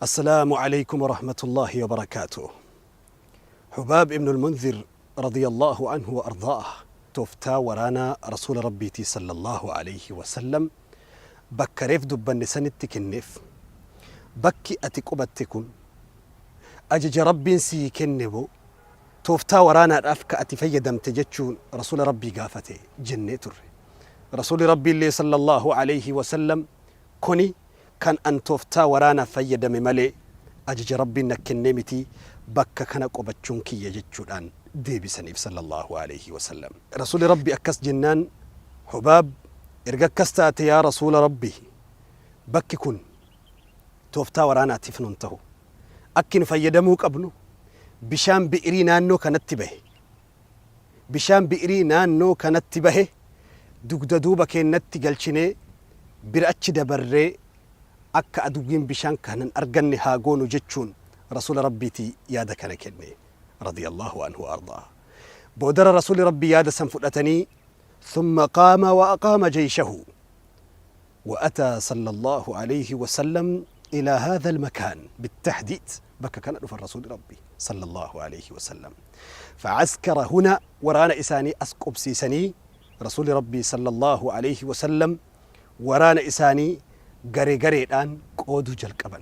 السلام عليكم ورحمة الله وبركاته. حباب ابن المنذر رضي الله عنه وأرضاه tooftaa waraanaa Rasuula Rabbiitii sallallaahu aleyhi wasallam bakka reef dubbanne sanitti kenneef. Bakki ati qubatte kun ajaja Rabbiin sii kenne moo tooftaa waraanaadhaaf ka ati fayyadamte jechuun Rasuula Rabbii gaafate jennee turre. Rasuulli Rabbiillee sallallaahu aleyhi wasallam kuni kan an tooftaa waraanaaf fayyadame malee ajaja Rabbiin na kennee miti bakka kana qubachuun kiyya jechuudhaan deebisaniif sallallaahu aleyhi wasallam. Rasuulli Rabbii akkas jennaan Hubaab erga akkas taate yaa Rasuula Rabbii bakki kun tooftaa waraanaatiif nun tahu. Akki nu fayyadamuu qabnu bishaan bi'irii naannoo kanatti bahe bishaan bi'irii naannoo kanatti bahe dugda duuba keennatti galchinee bira achi dabarree akka aduwwiin bishaan kana hin arganne haa goonu jechuun Rasuula Rabbiitii yaada kana kenne radiyallaahu anhu wa ardaah. Boodara Rasuulli Rabbii yaada san fudhatanii thumma qaama wa aqaama jeyshahu wa ataa sallallaahu aleyhi wa sallam ilaa haadhal makaan bittahdiid bakka kana dhufan Rasuulli Rabbii sallallaahu aleyhi wa sallam fa'askara huna waraana isaanii as qubsiisanii Rasuulli Rabbii sallallaahu aleyhi wa sallam waraana isaanii garee gareedhaan qooduu jalqaban.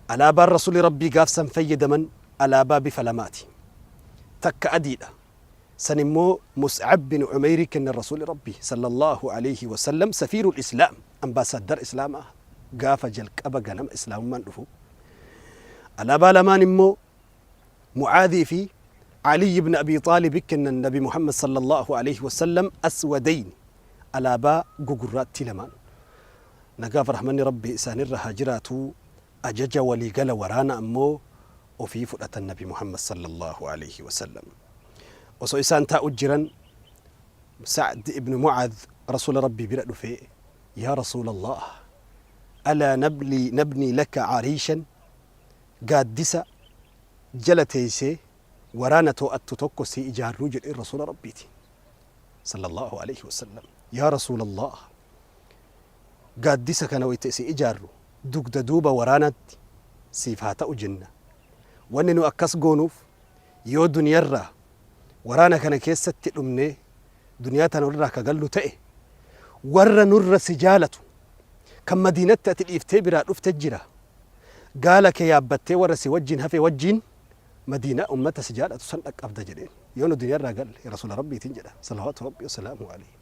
Alaabaan Rasuulli Rabbii gaaf san fayyadaman alaabaa bifa lamaati. Takka adiidha. San immoo Mus'ab bin Umeyrii kennan Rasuulli Rabbii sallallaahu aleyhi wa sallam safiirul Islaam, ambaasaaddara Islaamaa gaafa jalqaba ganama Islaamummaan dhufu. Alaabaa lamaan immoo Mu'aadhii fi Aliyyi ibn Abii Xaalibi kennan Nabi Muhammad sallallaahu aleyhi wa sallam aswadayni alaabaa gugurraattii lamaan. Nagaaf rahmanni Rabbii isaanirra haa jiraatuu ajaja walii gala waraana ammoo ofii fudhatan Nabi Muhammad sallallaahu aleyhi wa sallam. Osoo isaan taa'u jiran Sa'd ibn Mu'aadh Rasuula Rabbii bira dhufee Yaa Rasuulallaah alaa nabnii laka ariishan gaaddisa jala teeysee waraana too'attu tokko sii ijaarruu jedheen Rasuula Rabbiitiin sallallaahu aleyhi wa sallam. Yaa Rasuulallaah gaaddisa kana wayta isii ijaarru dugda duuba waraanaatti siif haa ta'u jenna. Wanni nu akkas goonuuf yoo duniyarraa waraana kana keessatti dhumnee duniyaa tana irraa ka gallu ta'e warra nurra si jaalatu kan madiinatti ati dhiiftee biraa dhufte jira. Gaala kee yaabbattee warra si wajjiin hafe wajjiin madiinaa ummata si jaalatu san dhaqqabda jedheen. Yoo nu duniyarraa galle Rasuula Rabbiitiin jedha salawaatu Rabbii wasalaamuhu alayhi.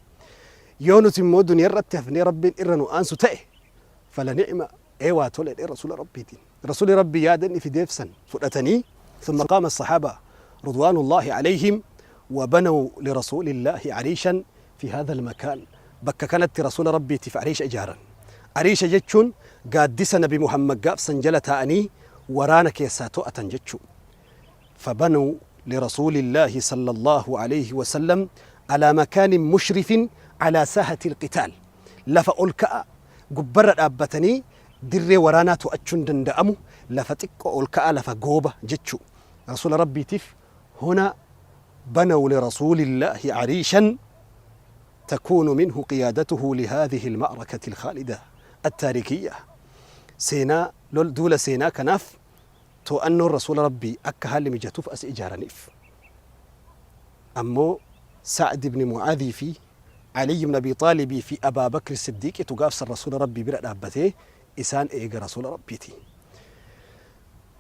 Yoo nuti immoo duniyarratti hafnee Rabbiin irra nu aansu ta'e fala ni'ma ee waa tole jedhee Rasuula Rabbiitiin. Rasuuli Rabbii yaada inni fideef san fudhatanii thumma qaama as-sahaaba ridwaanullaahi alayhim wa banaw lirasuulillaahi ariishan fi haadha al-makaan bakka kanatti Rasuula Rabbiitiif ariisha ijaaran. Ariisha jechuun gaaddisa Nabi Muhammad gaaf san jala taa'anii waraana keessaa to'atan jechuu. فبنوا لرسول الله صلى الله عليه وسلم على مكان مشرف على ساحة القتال lafa ol ka'a gubbarra dhaabbatanii dirree waraanaa to'achuun danda'amu lafa xiqqoo ol ka'a lafa gooba jechuu rasuula rabbiitiif huna banaw lirasuulillaahi ariishan تكون منه قيادته لهذه المعركة الخالدة التاريخية seenaa lol duula seenaa kanaaf Too'annoon Rasuula Rabbii akka haalli mijatuuf as ijaaraniif. Ammoo Sa'd ibn Mu'aadhii fi Aliyy ibn Abii Xaalibii fi Abaa Bakri Siddiiqitu gaaf san Rasuula Rabbii bira dhaabbatee isaan eega Rasuula Rabbiiti.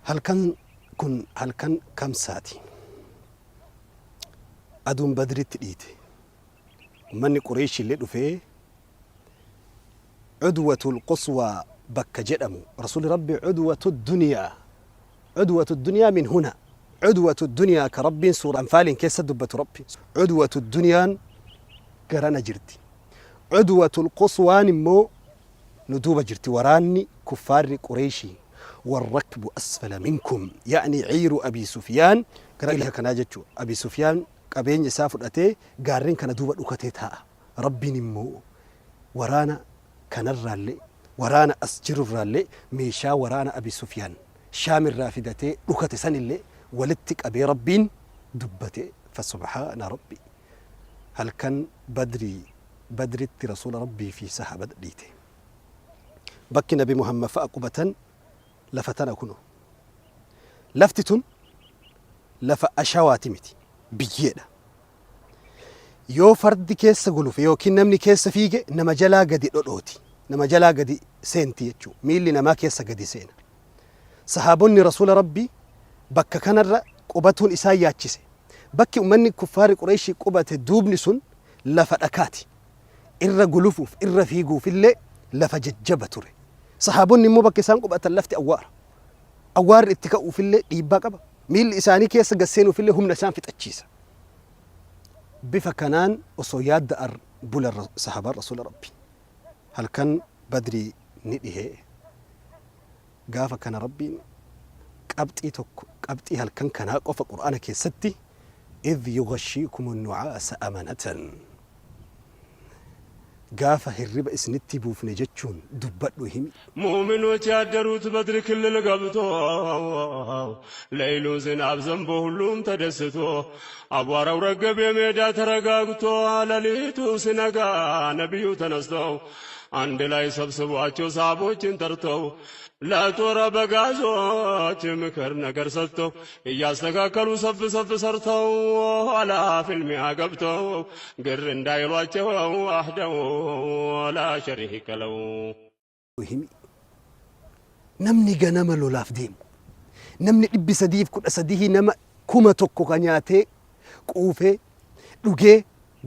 Halkan kun halkan Kamsaati. Aduun Badritti dhiite. Ummanni Qureeyshiillee dhufee Cudwatul Quswaa bakka jedhamu Rasuulli Rabbii Cudwatu Duniyaa Cudwatu Duniyaa min huna Cudwatu Duniyaa ka Rabbiin suura Anfaaliin keessa dubbatu Rabbi Cudwatu Duniyaan garana jirti Cudwatul Quswaan immoo nu duuba jirti waraanni kuffaarri Qureeyshii warrakbu asfala minkum ya'ni ciiru Abii Sufyaan gara dhiha kanaa jechuu Abii Sufyaan qabeenya isaa fudhatee gaarreen kana duuba dhukatee taa'a Rabbiin immoo waraana kanarraallee, waraana as jirurraallee meeshaa waraana Abi Sufyaan Shaamirraa fidatee dhukate sanillee walitti qabee Rabbiin dubbate fasubhaana Rabbii. Halkan Badrii Badritti Rasuula Rabbii fi sahaabata dhiite. Bakki Nabi Muhammad fa'a qubatan. Lafa tana kunoo. Lafti tun lafa ashawaati miti, biyyeedha. Yoo fardi keessa gulufe yookiin namni keessa fiige nama jalaa gadi dhodhooti. Nama jalaa gadi seenti jechuu. Miilli namaa keessa gadi seena. Sahaabonni Rasuula Rabbii bakka kanarra qubatuun isaan yaachise. Bakki ummanni kuffaarri Qureeyshii qubate duubni sun lafa dhakaati. Irra gulufuuf, irra fiiguufillee lafa jajjaba ture. Sahaabonni immoo bakka isaan qubatan lafti awwaara. Awwaarri itti ka'uufillee dhiibbaa qaba. Miilli isaanii keessa gad seenuufillee humna isaan fixachiisa. Bifa kanaan osoo yaadda'an bulan sahaabaan Rasuula Rabbii. Halkan Badrii ni dhihee. Gaafa kana Rabbiin qabxii tokko, qabxii halkan kanaa qofa Qur'aana keessatti idh yughashshiikumu nu'aasa amanatan gaafa hirriba isinitti buufne jechuun dubbadhu himi. ሙእሚኖች ያደሩት በድር ክልል ገብቶ ሌይሉ ዝናብ ዘንቦ ሁሉም ተደስቶ አቧራው ረገብ የሜዳ ተረጋግቶ ሌሊቱ ሲነጋ ነቢዩ ተነስተው አንድ ላይ ሰብስቧቸው ሳቦችን ጠርተው ለጦር አበጋዞች ምክር ነገር ሰጥተው እያስተካከሉ ሰፍ ሰፍ ሰርተው ኋላ ፍልሚያ ገብተው ግር እንዳይሏቸው አህደው ላ ሸሪከ ለው። Himi. Namni ganama lolaaf deemu, namni 313 nama 1000 ka nyaatee quufee dhugee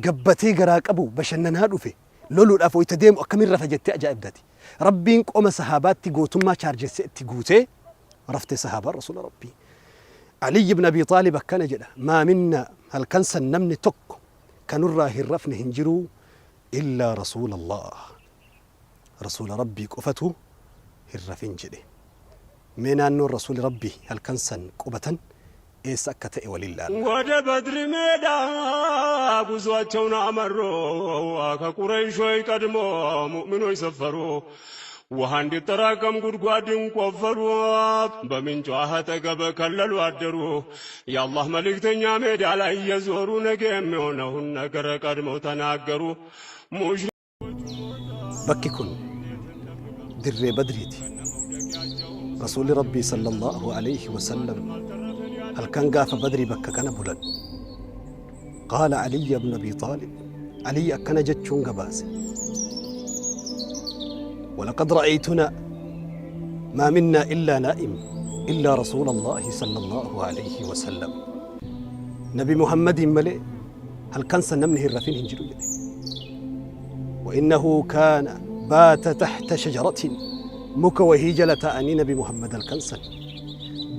gabbatee garaa qabu bashannanaa dhufe loluudhaaf wayta deemu akkamiin rafa jettee ajaa'ibdati. Rabbiin qoma sahaabaatti gootummaa chaarjessee itti guutee rafte sahaabaan Rasuula Rabbii. Aliyyi ibn Abii Xaalib akkana jedha, maa minna halkan san namni tokko ka nurraa hin rafne hin jiruu illaa Rasuulallah. Rasuula Rabbii qofatu hin rafin jedhe. Mee naannoon Rasuuli Rabbii halkan san qubatan eessa akka ta'e waliin laalla. ወደ በድር ሜዳ ጉዟቸውን አመሩ። ከቁረይሾች ቀድሞ ሙእሚኖች ሰፈሩ። ውሃ እንዲጠራቀም ጉድጓድን ቆፈሩ። በምንጯ አጠገብ ከለሉ አደሩ። የአላህ መልእክተኛ ሜዳ ላይ እየዞሩ ነገ የሚሆነውን ነገር ቀድመው ተናገሩ። ሙሽ Bakki kun dirree Badriiti. Rasuulli Rabbii sallallaahu alayhi wa sallam halkan gaafa Badrii bakka kana bulan. Qaala Aliyyi ibn Abii Xaalib, Aliyyi akkana jechuun gabaase. Walaqad ra'aytunaa maa minnaa illaa naa'im illaa Rasuulallaahi sallallaahu alayhi wa sallam. Nabi Muhammadiin malee halkan san namni hin rafin hin jiru jedhe. Wa innahu kaana baata tahta shajaratin muka wahii jala taa'anii Nabi Muhammad halkan san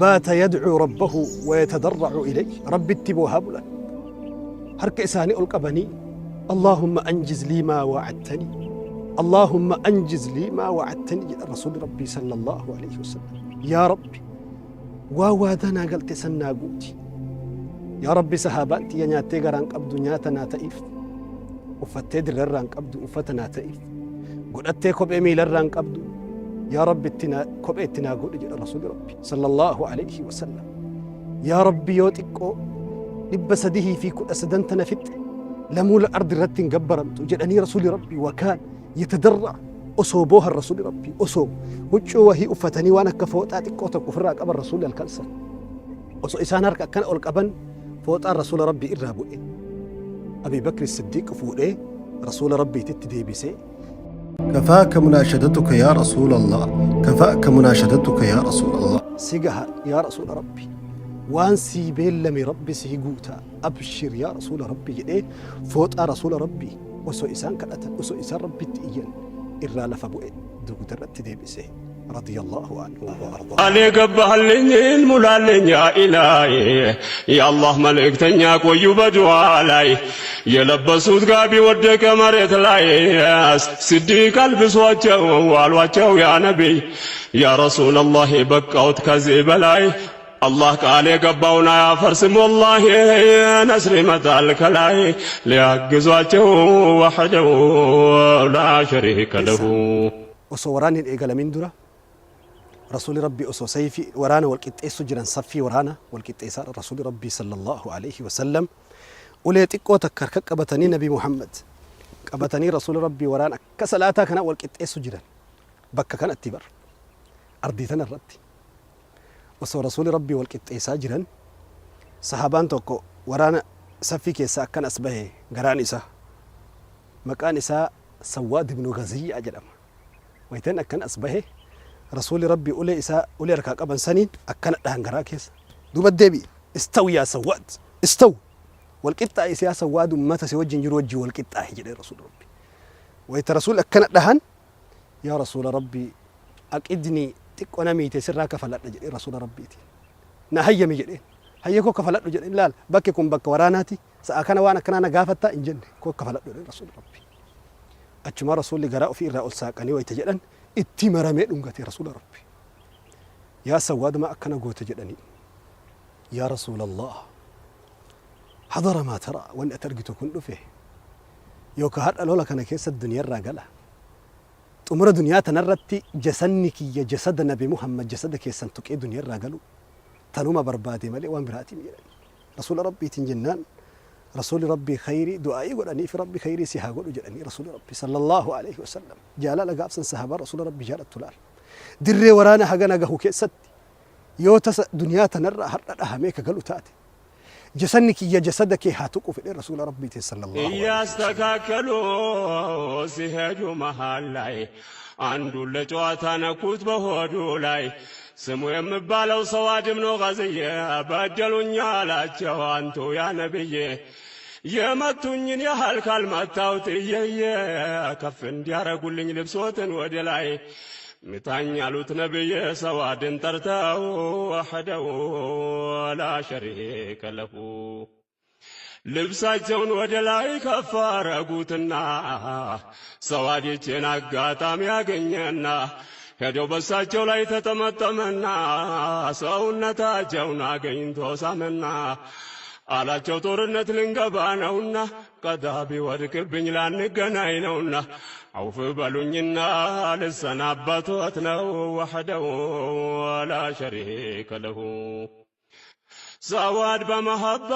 baata yadcuu rabbahu wa yatadarracu ilayhi Rabbitti boohaa bulan. Harka isaanii ol qabanii Allaahumma anjiz lii maa waacadtanii Allaahumma anjiz lii maa waacadtanii jedhan Rasuulli Rabbii sallallahu alayhi wasallam. Yaa Rabbi waa waadaa naa galte san naa guuti. Yaa Rabbi sahaabaan tiyya nyaattee garaan qabdu nyaata naa ta'iif. Uffattee dirrarraan qabdu uffata naa ta'iif. Godhattee kophee miilarraan qabdu yaa Rabbi itti naa kophee itti naa godhi jedha Rasuulli Rabbi sallallahu alayhi wasallam. Yaa Rabbi yoo xiqqoo 313 tana fixxe lamuula ardi irratti hin gabbaramtu jedhanii Rasuulli Rabbi wakaan yatadarra osoo boohan Rasuulli Rabbi osoo huccuu wahii uffatanii waan akka fooxaa xiqqoo tokko ofirraa qaban Rasuulli halkan san. Osoo isaan harka akkana ol qaban fooxaan Rasuula Rabbii irraa bu'e. Abii Bakri Siddiiq fuudhee Rasuula Rabbiititti deebisee. Kafaaka munaashadatuka yaa Rasuulallah, kafaaka munaashadatuka yaa Rasuulallah. Si gaha yaa Rasuula Rabbii, waan sii beellame Rabbi sii guuta, abshir yaa Rasuula Rabbii jedhee fooxaa Rasuula Rabbii osoo isaan kadhatan, osoo isaan Rabbitti iyyan irraa lafa bu'e dugdarratti deebise. Radiyallahu anhu wa ardaahu. ቃል የገባህልኝን ሙላልኝ ያ ኢላሂ የአላህ መልእክተኛ ቆዩ በዱዓ ላይ የለበሱት ጋቢ ወደቀ መሬት ላይ ሲዲቅ አልብሷቸው አሏቸው ያ ነቢይ ያ ረሱለላህ በቃውት ከዚህ በላይ አላህ ቃል የገባውን አያፈርስም ወላሂ ነስር ይመጣል ከላይ ሊያግዟቸው ወሕደሁ ላ ሸሪከ ለሁ። Osoo waraanni hin eegalamin dura Rasuulli Rabbii osoo sayfii waraana wal qixxeessu jiran saffii waraana wal qixxeessaadha Rasuulli Rabbii sallallahu alayhi wasallam ulee xiqqoo takka harka qabatanii Nabi Muhammad qabatanii Rasuulli Rabbii waraana akka salaataa kana wal qixxeessu jiran bakka kanatti bar ardii tana irratti. Osoo Rasuulli Rabbii wal qixxeessaa jiran sahaabaan tokko waraana saffii keessaa akkan as bahe garaan isaa. Maqaan isaa Sawwaad ibnu Ghaziyyaa jedhama. Waytan akkan as bahe Rasuulli Rabbii ulee isaa ulee harkaa qaban saniin akkana dhahan garaa keessa. Duuba deebi'i. Istawi yaa Sawwaad. Istawi. Wal qixxaa'i yaa Sawwaad, ummata si wajjin jiru wajjin wal qixxaa'i jedhee Rasuulli Rabbii. Wayta Rasuulli akkana dhahan, yaa Rasuula Rabbii, aqidnii, xiqqo na miite, sirraa kafaladha jedhee Rasuula Rabbiitiin. Na hayyami jedheen. Hayyee, koo kafaladhu jedheen. Laal, bakki kun bakka waraanaati. Sa'a kana waan akkanaa na gaafattaa hin jenne. Koo kafaladhu jedheen Rasuula Rabbii. Achuma Rasuulli garaa ofii irraa ol saaqanii wayta jedhan itti maramee dhungate Rasuula Rabbii. Yaa Sawwaad, maa akkana goote jedhanii. Yaa Rasuulallah, hadara maa taraa, wanni ati argitu kun dhufe, yookaan har'a lola kana keessa duniyaarraa gala. Xumura duniyaa tanarratti jasanni kiyya jasada Nabi Muhammad jasada keessan tuqee duniyaarraa galu tanuma barbaade malee waan biraatiin jedhan. Rasuula Rabbiitiin jennaan Rasuulli Rabbii khayrii du'aa'ii godhanii fi Rabbi khayrii si haa godhu jedhanii. Rasuulli Rabbii sallallahu alaihi wasallam jaalala gaafsan sahabaa Rasuula Rabbii jaalattu laal. Dirree waraana hagana gahu keessatti yoo tasa duniyaa tanarraa har'a dhahamee ka galu taate jasanni kiyya jasada kee haa tuqu fedhee Rasuula Rabbiitiin sallallahu alaihi wasallam. እያስተካከሉ ሲሄዱ መሃል ላይ አንዱን ለጨዋታ ነኩት በሆዱ ላይ። ስሙ የሚባለው ሰዋድም ነው ጋዝዬ። በደሉኛ አላቸው፣ አንቱ ያ ነብዬ፣ የመቱኝን ያህል ካልመታው ጥየየ ከፍ እንዲያረጉልኝ ልብሶትን ወደ ላይ ምታኝ አሉት ነብዬ ሰዋድን ጠርተው ወሕደው ላ ሸሪከ ለሁ። ልብሳቸውን ወደ ላይ ከፍ አረጉትና ሰዋድ ይችን አጋጣሚ ያገኘና ሄደው በሳቸው ላይ ተጠመጠመና ሰውነታቸውን አገኝቶ ሳመና አላቸው፣ ጦርነት ልንገባ ነውና ቀዳ ቢወድቅብኝ ላንገናኝ ነውና አውፍ በሉኝና ልሰናበቶት ነው። ወሕደው ላ ሸሪከ ለሁ። ሰዋድ በመሐባ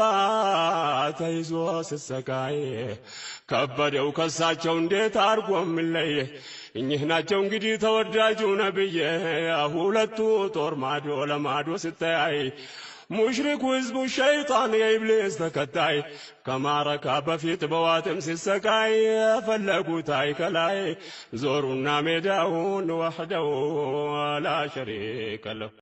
ተይዞ ስሰቃይ ከበደው ከሳቸው እንዴት አርጎ የሚለይ። እኚህ ናቸው እንግዲህ ተወዳጁ ነብዬ። ሁለቱ ጦር ማዶ ለማዶ ስተያይ ሙሽሪኩ ህዝቡ ሸይጣን የኢብሊስ ተከታይ ከማረካ በፊት በዋትም ሲሰቃይ የፈለጉት ከላይ ዞሩና ሜዳውን ወሕደው ላ ሸሪከ ለሁ።